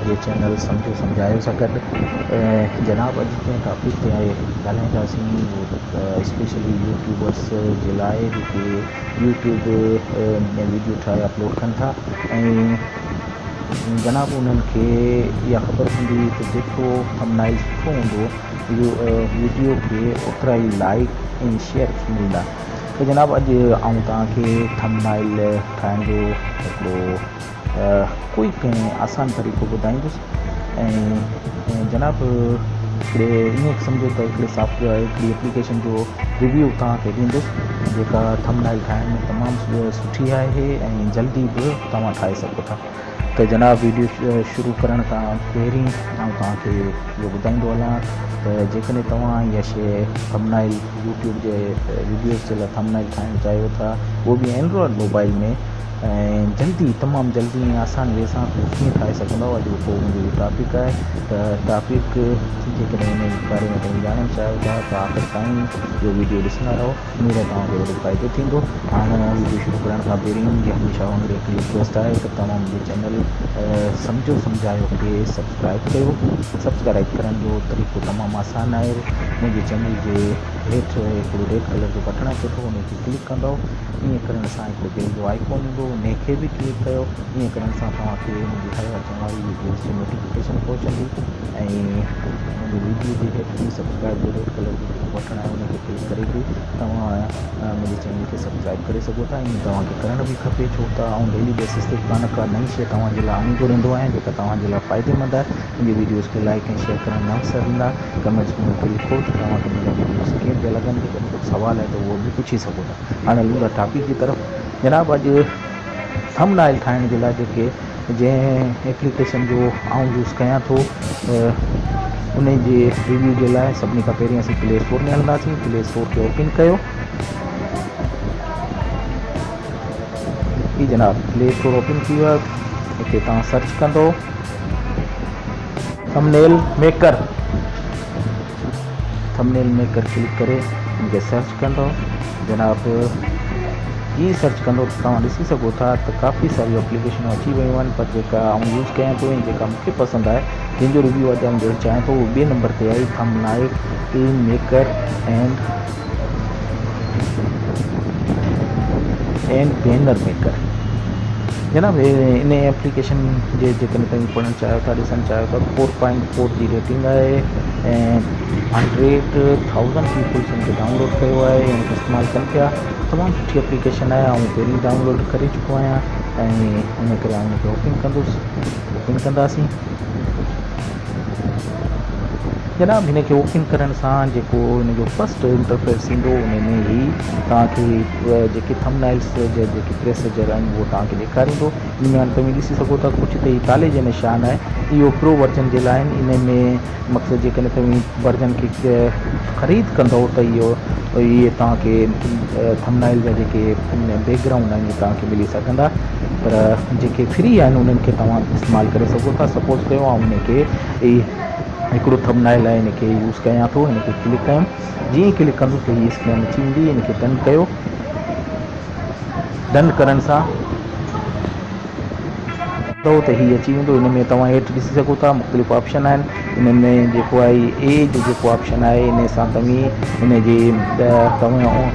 پنهنجي چينل سمجهو سمجهايو سان گڏ جناب اڄ جنهن ٽاپڪ تي ڳالهائينداسين اهو اسپيشلي يوٽيوبرس جي لاء جيڪي يوٽيوب ۾ ويڊيو ٺاهي اپلوڊ ڪن ٿا ۽ جناب انهن کي اها خبر هوندي ته جيترو ٿمنائل سٺو هوندو ويڊيو کي اوترا ئي لائڪ ۽ شيئر ملندا ته جناب اڄ آئون توهان کي ٿمب نائل ٺاهڻ جو هڪڙو ڪوئڪ ۽ آسان طريقو ٻڌائيندس ۽ جناب هڪڙي ائين سمجهو ته هڪڙي سافٽ ويئر هڪڙي ايپليڪيشن جو ريويو توهان کي ڏيندس جيڪا ٿمب نائل ٺاهڻ ۾ تمام سٺي آهي ۽ جلدي به توهان ٺاهي سگهو ٿا ته جناب ويڊيو شروع ڪرڻ کان پهرين آئون توهان کي اهو ٻڌائيندو هلان ته جيڪڏهن توهان اها شيء ٿمنائل يوٽيوب جي ويڊيوز جي لاء ٿمنائل ٺاهڻ چاهيو ٿا اهو به اينڊرائڊ موبائل ۾ ۽ جلدي تمام جلدي ۽ آسان وي سان اهو ڪيئن ٺاهي سگهندو اڄ اهو منهنجو اهو ٽاپڪ آهي ته ٽاپڪ جيڪڏهن ان باري ۾ توهين ڄاڻڻ چاهيو ٿا ته آخر تائين اهو ويڊيو ڏسندا رهو اميد آهي توهان کي وڏو فائدو ٿيندو. هاڻ وڊيو شروع ڪرڻ کان پهرين منهنجي هميشه وانگر هڪ ريڪويسٽ آهي ته توهان منهنجي چينل سمجهو سمجهايو کي سبسڪرائب ڪيو. سبسڪرائب ڪرڻ جو طريقو تمام آسان آهي منهنجي چينل جي هيٺ هڪڙو ريڊ ڪلر جو بٽڻ اچي ٿو انهي کي ڪلڪ ڪندو ائين ڪرڻ سان هڪڙو بيل جو آئيڪون ايندو انهي کي به ڪلڪ ڪيو ائين ڪرڻ سان توهان کي منهنجي هر اچڻ واري وڊيوز جي نوٽيفڪيشن پهچندي ۽ منهنجي وڊيو جي هيٺ به سبسڪرائب جو ريڊ ڪلر جو جيڪو بٽڻ آهي ان کي ڪلڪ ڪري به توهان منهنجي چينل کي سبسڪرائب ڪري سگهو ٿا ۽ توهان کي ڪرڻ به کپي ڇو ته آئون ڊيلي بيسس تي ڪا نه ڪا نئين شيء توهان جي لاء آڻيندو رهندو آهيان جيڪا توهان جي لاء فائديمند آهي منهنجي وڊيوز کي لائڪ ۽ شيئر ڪرڻ نه وساريندا ڪمينٽس ۾ مونکي لکو ته توهان کي منهنجا وڊيوز ڪيئن پيا لڳن جيڪڏهن ڪجهه سوال آهي ته اهو به پڇي سگهو ٿا هاڻي هلون ٿا ٽاپڪ جي طرف جناب اڄ ٿمب نائل ٺاهڻ جي لاء جيڪي جنهن ايپليڪيشن جو آئون يوز ڪيان ٿو ان جي ريويو جي لاء سڀني کان پهرين اسين پلي اسٽور ۾ هلنداسين پلي اسٽور کي اوپن ڪيو هي جناب پلي اسٽور اوپن ٿي ويو آهي هتي توهان سرچ ڪندو thumbnail maker thumbnail maker click ڪري ان کي سرچ ڪندو جناب جي سرچ ڪندو ته توهان ڏسي سگهو ٿا ته ڪافي ساريون اپليڪيشنون اچي ويون آهن پر جيڪا آئون يوز ڪيان ٿو ۽ جيڪا مونکي پسند آهي جنهن جو ريويو اڄ آئون ڏيڻ چاهيان ٿو اهو ٻئي نمبر تي آهي thumbnail maker and and banner maker جناب ان ايپليڪيشن جي جيڪڏهن توهين پڙهڻ چاهيو ٿا ڏسڻ چاهيو ٿا 4.4 جي ريٽنگ آهي ۽ 100,000 پيپلس ان کي ڊائونلوڊ ڪيو آهي ۽ استعمال ڪن پيا تمام سٺي ايپليڪيشن آهي آئون پهرين ڊائونلوڊ ڪري چڪو آهيان ۽ ان ڪري آئون ان کي اوپن ڪندس اوپن ڪنداسين جناب هن کي اوپن ڪرڻ سان جيڪو هن جو فرسٽ انٽرفيس ايندو ان ۾ هي توهان کي جيڪي ٿم نائلس جا جيڪي پريسجر آهن اهو توهان کي ڏيکاريندو ان ۾ هاڻي توهين ڏسي سگهو ٿا ڪجهه ته هي تالي جا نشان آهي اهو پرو ورجن جي لاء آهن ان ۾ مقصد جيڪڏهن توهين ورجن کي خريد ڪندو ته اهو اهي توهان کي ٿم نائل جا جيڪي بيڪ گرائونڊ آهن اهي توهان کي ملي سگهندا پر جيڪي فري آهن انهن کي توهان استعمال ڪري سگهو ٿا سپوز ڪيو آئون ان کي هڪڙو ٿم نائل آهي ان کي يوز ڪيان ٿو ان کي ڪلڪ ڪيم جيئن ئي ڪلڪ ڪندس ته هي اسڪرين اچي ويندي ان کي ڊن ڪيو ڊن ڪرڻ سان ته هي اچي ويندو ان ۾ توهان هيٺ ڏسي سگهو ٿا مختلف آپشن آهن ان ۾ جيڪو آهي اي جو جيڪو آپشن آهي ان سان توهين ان جي توهان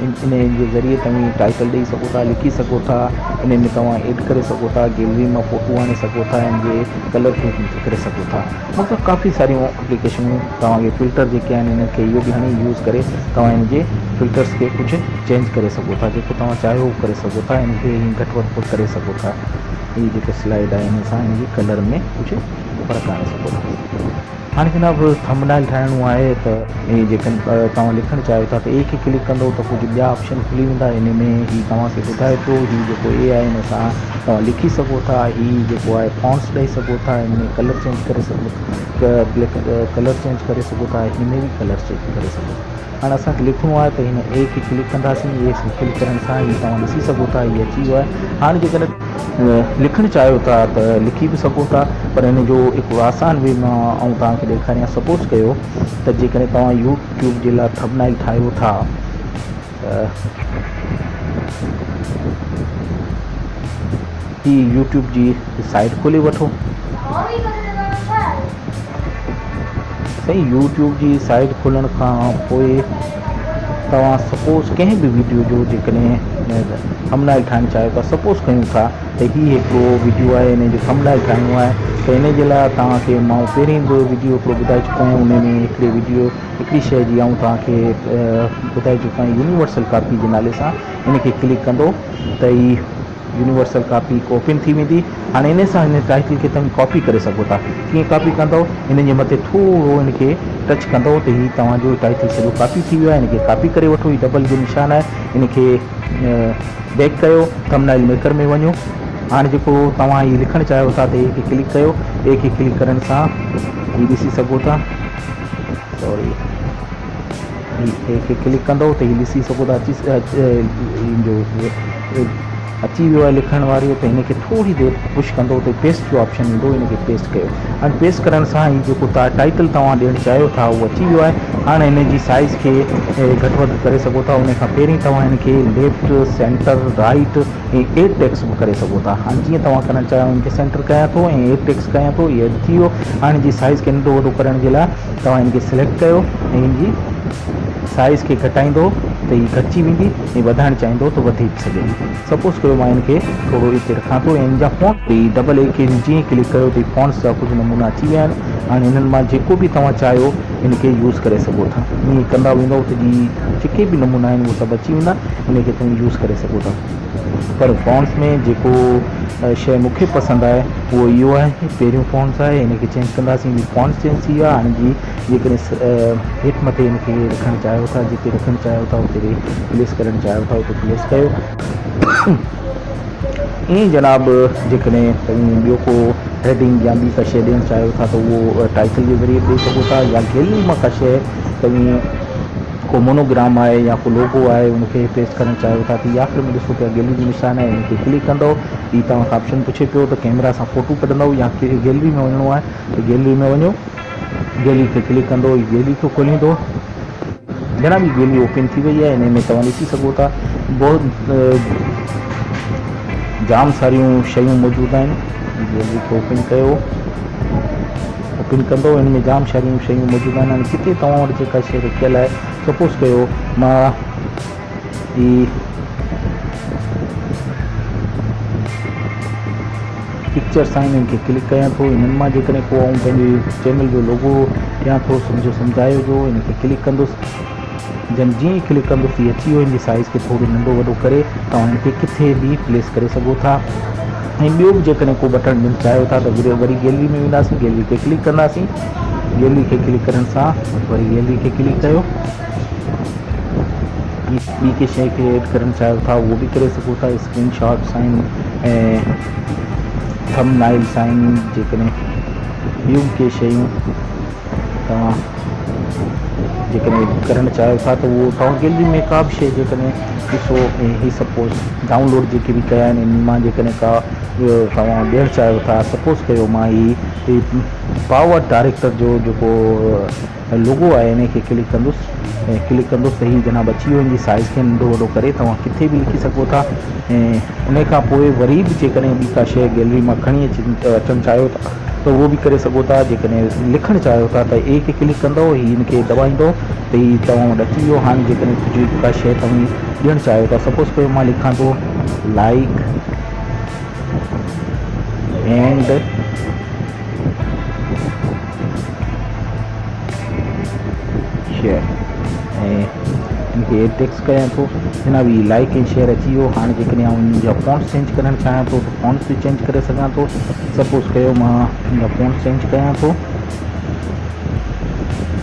انهيء جي ذريعي توهين ٽائيٽل ڏئي سگهو ٿا، لکي سگهو ٿا، انهيء ۾ توهان ايڊ ڪري سگهو ٿا، گيلري مان فوٽو آڻي سگهو ٿا ۽ ان جي ڪلر کي چينج ڪري سگهو ٿا. مطلب ڪافي ساريون اپليڪيشنون توهان کي فلٽر جيڪي آهن انهن کي اهو به هڻي يوز ڪري توهان ان جي فلٽرس کي ڪجهه چينج ڪري سگهو ٿا جيڪو توهان چاهيو اهو ڪري سگهو ٿا ان کي ائين گهٽ وڌ به ڪري سگهو ٿا. هي جيڪو سلائيڊ آهي ان سان ان جي ڪلر ۾ ڪجهه فرق آڻي سگهو ٿا. هاڻي جناب ٿمب نائل ٺاهڻو آهي ته جيڪڏهن توهان لکڻ چاهيو ٿا ته اي کي ڪلڪ ڪندو ته ڪجهه ٻيا آپشن کلي ويندا ان ۾ هي توهان کي ٻڌائي پيو هي جيڪو اي آهي ان سان توهان لکي سگهو ٿا هي جيڪو آهي فونٽس ڏئي سگهو ٿا ان ۾ ڪلر چينج ڪري سگهو ڪلر چينج ڪري سگهو ٿا هن ۾ به ڪلر چينج ڪري سگهو ٿا هاڻي اسان کي لکڻو آهي ته هن اي کي ڪلڪ ڪنداسين اي کي ڪلڪ ڪرڻ سان هي توهان ڏسي سگهو ٿا هي اچي ويو آهي هاڻي جيڪڏهن لکڻ چاهيو ٿا ته لکي به سگهو ٿا پر هن جو هڪ آسان وي مان آئون توهان کي ڏيکاريان سپوز ڪيو ته جيڪڏهن توهان يوٽيوب جي لاء ٿمبنائل ٺاهيو ٿا ته هي يوٽيوب جي سائيٽ کولي وٺو. سائين يوٽيوب جي سائيٽ کولڻ کان پوء توهان سپوز ڪنهن به ويڊيو جو جيڪڏهن ٿمبنائل ٺاهڻ چاهيو ٿا سپوز ڪيون ٿا ته هي هڪڙو ويڊيو آهي ان جو ٿمبنائل ٺاهڻو آهي ته ان جي لاء توهان کي مان پهرين به ويڊيو هڪڙو ٻڌائي چڪو آهيان ان ۾ هڪڙي ويڊيو هڪڙي شيء جي آئون توهان کي ٻڌائي چڪو آهيان يونيورسل ڪاپي جي نالي سان ان کي ڪلڪ ڪندو ته هي يونيورسل ڪاپي هڪ اوپن ٿي ويندي. هاڻي انهي سان هن ٽائيٽل کي توهين ڪاپي ڪري سگهو ٿا. ڪيئن ڪاپي ڪندؤ؟ هن جي مٿي ٿورو هن کي ٽچ ڪندؤ ته هي توهان جو ٽائيٽل سڄو ڪاپي ٿي ويو آهي. هن کي ڪاپي ڪري وٺو. هي ڊبل جو نشان آهي. هن کي بيڪ ڪيو. ٿمبنائل ميڪر ۾ وڃو. هاڻي جيڪو توهان هي لکڻ چاهيو ٿا ته اي کي ڪلڪ ڪيو. اي کي ڪلڪ ڪرڻ سان هي ڏسي سگهو ٿا. سوري. هي اي کي ڪلڪ ڪندو ته هي ڏسي سگهو ٿا اچي جو اچي ويو آهي لکڻ واري ته هن کي ٿوري دير پش ڪندو ته پيسٽ جو آپشن ايندو هن کي پيسٽ ڪيو هاڻي پيسٽ ڪرڻ سان هي جيڪو ٽائيٽل توهان ڏيڻ چاهيو ٿا اهو اچي ويو آهي هاڻي هن جي سائز کي گهٽ وڌ ڪري سگهو ٿا ان کان پهرين توهان هن کي left centre right ۽ add text به ڪري سگهو ٿا هاڻي جيئن توهان ڪرڻ چاهيو هن کي سينٽر ڪيان ٿو ۽ ايڊ ٽيڪس ڪيان ٿو هي ايڊ ٿي ويو هاڻي هن جي سائز کي ننڍو وڏو ڪرڻ جي لاء توهان هن کي سليڪٽ ڪيو ۽ هن جي سائز کي گهٽائيندو ته هي گهٽجي ويندي ۽ وڌائڻ چاهيندو ته وڌي به سگهي ٿي. سپوز ڪيو مان هن کي ٿورو هتي رکان ٿو ۽ هن جا فونٽ تي ڊبل اي کي جيئن ئي ڪلڪ ڪيو ته هي فونٽس جا ڪجهه نمونا اچي ويا آهن. هاڻي هنن مان جيڪو به توهان چاهيو هن کي يوز ڪري سگهو ٿا. ائين ڪندا ويندو ته جي جيڪي به نمونا آهن اهي سڀ اچي ويندا ان کي توهين يوز ڪري سگهو ٿا. پر فونٽس ۾ جيڪو شيء مون کي پسند آهي اهو اهو آهي پهريون فونٽس آهي هن کي چينج ڪنداسين هي فونٽس چينج ٿي ويا هاڻي جي جيڪڏهن هيٺ مٿي هن کي رکڻ چاهيو ٿا جتي رکڻ چاهيو ٿا اتي پليس ڪرڻ چاهيو ٿا اتي پليس ڪيو ائين جناب جيڪڏهن توهين ٻيو ڪو هيڊنگ يا ٻي ڪا شيء ڏيڻ چاهيو ٿا ته اهو ٽائيٽل جي ذريعي ڏئي سگهو ٿا يا گيلري مان ڪا شيء توهين ڪو مونوگرام آهي يا ڪو لوگو آهي ان کي پيسٽ ڪرڻ چاهيو ٿا ته آخر ۾ ڏسو پيا گيلري جو نشان آهي ان کي ڪلڪ ڪندو هي توهان کان آپشن پڇي پيو ته ڪيمرا سان فوٽو ڪڍندو يا گيلري ۾ وڃڻو آهي ته گيلري ۾ وڃو گيلري کي ڪلڪ ڪندو هي گيلري کي کوليندو جناب هي گيلري اوپن ٿي وئي آهي ان ۾ توهان ڏسي سگهو ٿا بہت جام ساريون شيون موجود آهن گيلري کي اوپن ڪيو اوپن ڪندو ان ۾ جام ساريون شيون موجود آهن هاڻي ڪٿي توهان وٽ جيڪا شي رکيل آهي سپوز ڪيو مان هي پڪچرس آهن ان کي ڪلڪ ڪيان ٿو انهن مان جيڪڏهن ڪو آئون پنهنجي چينل جو لوگو ڏيان ٿو سمجهو سمجهايو جو ان کي ڪلڪ ڪندس جن جيئن ئي ڪلڪ ڪندس هي اچي ويو ان جي سائز کي ٿورو ننڍو وڏو ڪري توهان ان کي ڪٿي به پليس ڪري سگهو ٿا ۽ ٻيو به جيڪڏهن ڪو بٽڻ ڏيڻ چاهيو ٿا ته وري گيلري ۾ وينداسين گيلري تي ڪلڪ ڪنداسين گيلري کي ڪلڪ ڪرڻ سان وري گيلري کي ڪلڪ ڪيو ٻي ڪنهن شيء کي ايڊ ڪرڻ چاهيو ٿا اهو به ڪري سگهو ٿا اسڪرين شاٽس آهن ۽ ٿم نائلس آهن جيڪڏهن ٻيون ڪي شيون توهان جيڪڏهن ڪرڻ چاهيو ٿا ته اهو توهان گيلري ۾ ڪا به شيء جيڪڏهن ڏسو ۽ هي سپوز ڊائونلوڊ جيڪي به ڪيا آهن انهن مان جيڪڏهن ڪا توهان ڏيڻ چاهيو ٿا سپوز ڪيو مان هي پاور ڊائريڪٽر جو جيڪو لوگو آهي انهي کي ڪلڪ ڪندس ۽ ڪلڪ ڪندس ته هي جناب اچي ويو ان جي سائز کي ننڍو وڏو ڪري توهان ڪٿي به لکي سگهو ٿا ۽ انهي کان پوء وري به جيڪڏهن ٻي ڪا شيء گيلري مان کڻي اچڻ چاهيو ٿا ته اهو به ڪري سگهو ٿا جيڪڏهن لکڻ چاهيو ٿا ته اي کي ڪلڪ ڪندو هي ان کي دٻائيندو ته هي توهان وٽ اچي ويو هاڻي جيڪڏهن ڪجهه ڪا شيء توهين ڏيڻ چاهيو ٿا سپوز ڪيو مان لکان ٿو لائڪ اينڊ شيئر ۽ ان کي ايڊ ٽيڪس ڪيان ٿو جناب هي لائڪ ۽ شيئر اچي ويو هاڻي جيڪڏهن آئون ان جا فونٽس چينج ڪرڻ چاهيان ٿو ته فونٽس به چينج ڪري سگهان ٿو سپوز ڪيو مان ان جا فونٽس چينج ڪيان ٿو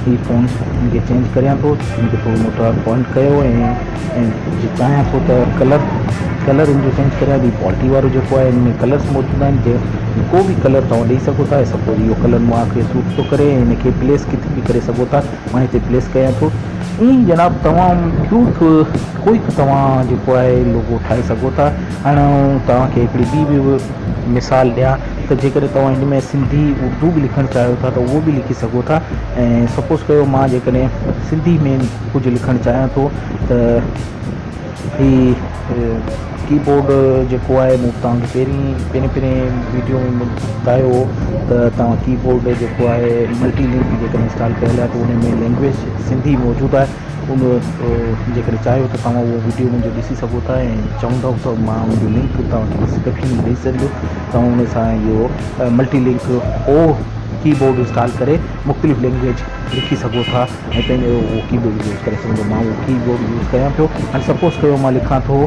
هي فونٽس ان کي چينج ڪريان ٿو ان کي ٿورو موٽا پوائنٽ ڪيو ۽ جي چاهيان ٿو ته ڪلر ڪلر ان جو چينج ڪريان هي پالٽي وارو جيڪو آهي ان ۾ ڪلرس موجود آهن جي ڪو به ڪلر توهان ڏئي سگهو ٿا سپوز اهو ڪلر مان کي سوٽ ٿو ڪري ۽ ان کي پليس ڪٿي به ڪري سگهو ٿا مان هتي پليس ڪيان ٿو ائين جناب تمام ڪيوٽ ڪوئي به توهان جيڪو آهي لوگو ٺاهي سگهو ٿا هاڻي آئون توهان کي هڪڙي ٻي به مثال ڏيان ته جيڪڏهن توهان هن ۾ سنڌي اردو به لکڻ چاهيو ٿا ته اهو به لکي سگهو ٿا ۽ سپوز ڪيو مان جيڪڏهن سنڌي ۾ ڪجهه لکڻ چاهيان ٿو ته هي. ڪيبورڊ جيڪو آهي مون توهان کي پهرين پهرين پهرين ويڊيو ۾ ٻڌايو هو ته توهان ڪيبورڊ جيڪو آهي ملٽي لنڪ جيڪڏهن انسٽال ڪيل آهي ته ان ۾ لينگويج سنڌي موجود آهي ان جيڪڏهن چاهيو ته توهان اهو ويڊيو منهنجو ڏسي سگهو ٿا ۽ چوندو ته مان ان جو لنڪ توهان کي ڊسڪرپشن ۾ ڏئي ڇڏيندو توهان ان سان اهو ملٽي لنڪ او ڪيبورڊ انسٽال ڪري مختلف لينگويج لکي سگهو ٿا ۽ پنهنجو اهو ڪي بورڊ يوز ڪري سگهندو مان اهو ڪي بورڊ يوز ڪيان پيو هاڻي سپوز ڪيو مان لکان ٿو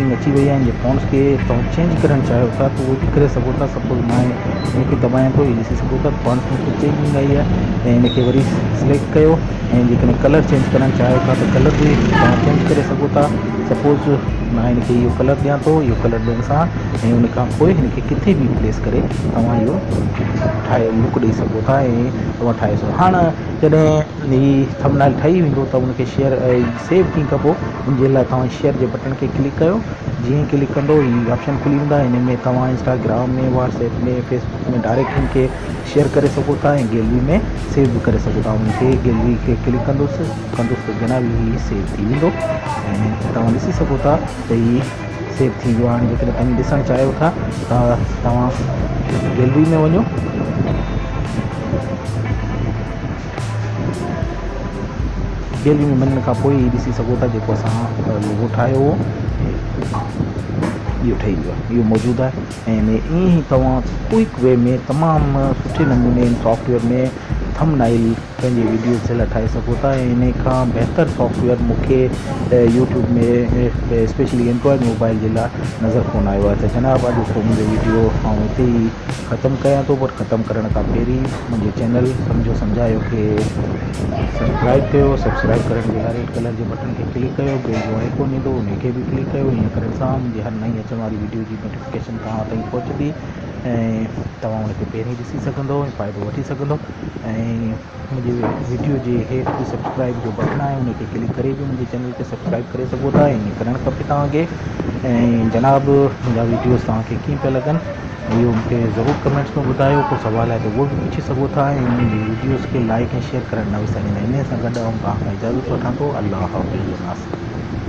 اسڪرين اچي وئي آهي فونٽس کي توهان چينج ڪرڻ چاهيو ٿا ته اهو به ڪري سگهو ٿا سپوز مان هن کي دٻايان ٿو هي ڏسي سگهو ٿا فونٽس ۾ ڪجهه چينجنگ آئي آهي ۽ هن کي وري سليڪٽ ڪيو ۽ جيڪڏهن ڪلر چينج ڪرڻ چاهيو ٿا ته ڪلر به توهان چينج ڪري سگهو ٿا سپوز مان هن کي اهو ڪلر ڏيان ٿو اهو ڪلر ڏيڻ سان ۽ ان کان پوء هن کي ڪٿي به پليس ڪري توهان اهو ٺاهي لڪ ڏئي سگهو ٿا ۽ توهان ٺاهي سگهو هاڻ جڏهن هي ٿمب نيل ٺهي ويندو ته ان کي شيئر ۽ سيو ڪيئن ڪبو ان جي لاء توهان شيئر جي بٽڻ کي ڪلڪ ڪيو جيئن ڪلڪ ڪندو هي آپشن کلي ويندا ان ۾ توهان Instagram ۾ WhatsApp ۾ Facebook ۾ direct هن کي شيئر ڪري سگهو ٿا ۽ گيلري ۾ سيو به ڪري سگهو ٿا ان کي گيلري کي ڪلڪ ڪندوس ڪندوس ته جناب هي سيو ٿي ويندو ۽ توهان ڏسي سگهو ٿا ته هي سيو ٿي ويو هاڻي جيڪڏهن توهين ڏسڻ چاهيو ٿا ته توهان گيلري ۾ وڃو گيلري ۾ وڃڻ کان پوء هي ڏسي سگهو ٿا جيڪو اسان لوگو ٺاهيو هو اهو ٺهي ويو آهي اهو موجود آهي ۽ ائين ئي توهان ڪوئڪ وي ۾ تمام سٺي نموني ان سافٽويئر ۾ ٿم نائل پنهنجي وڊيوز جي لاء ٺاهي سگهو ٿا ۽ انهي کان بهتر سافٽ ويئر مون کي يوٽيوب ۾ اسپيشلي اينڊرائيڊ موبائل جي لاء نظر ڪونه آيو آهي ته جناب اڄ ڪو منهنجو وڊيو آئون هتي ئي ختم ڪيان ٿو پر ختم ڪرڻ کان پهرين منهنجي چينل سمجهو سمجهايو کي سبسڪرائب ڪيو سبسڪرائب ڪرڻ جي لاء ريڊ ڪلر جي بٽڻ کي ڪلڪ ڪيو بيل جو آئيڪون ايندو انهي کي به ڪلڪ ڪيو ائين ڪرڻ سان منهنجي هر نئين اچڻ واري وڊيو جي نوٽيفڪيشن توهان تائين پهچندي ۽ توهان ان کي پهرين ڏسي سگهندو ۽ فائدو وٺي سگهندو ۽ منهنجي وڊيو جي هيٺ به سبسڪرائب جو بٽڻ آهي ان کي ڪلڪ ڪري به منهنجي چينل کي سبسڪرائب ڪري سگهو ٿا ائين ڪرڻ کپي توهان کي ۽ جناب منهنجا وڊيوز توهان کي ڪيئن پيا لڳن اهو مونکي ضرور ڪمينٽس ۾ ٻڌايو ڪو سوال آهي ته اهو به پڇي سگهو ٿا ۽ منهنجي وڊيوز کي لائڪ ۽ شيئر ڪرڻ نه وساريندا ان سان گڏ آئون توهان کان اجازت وٺان ٿو الله حافظ ناصر.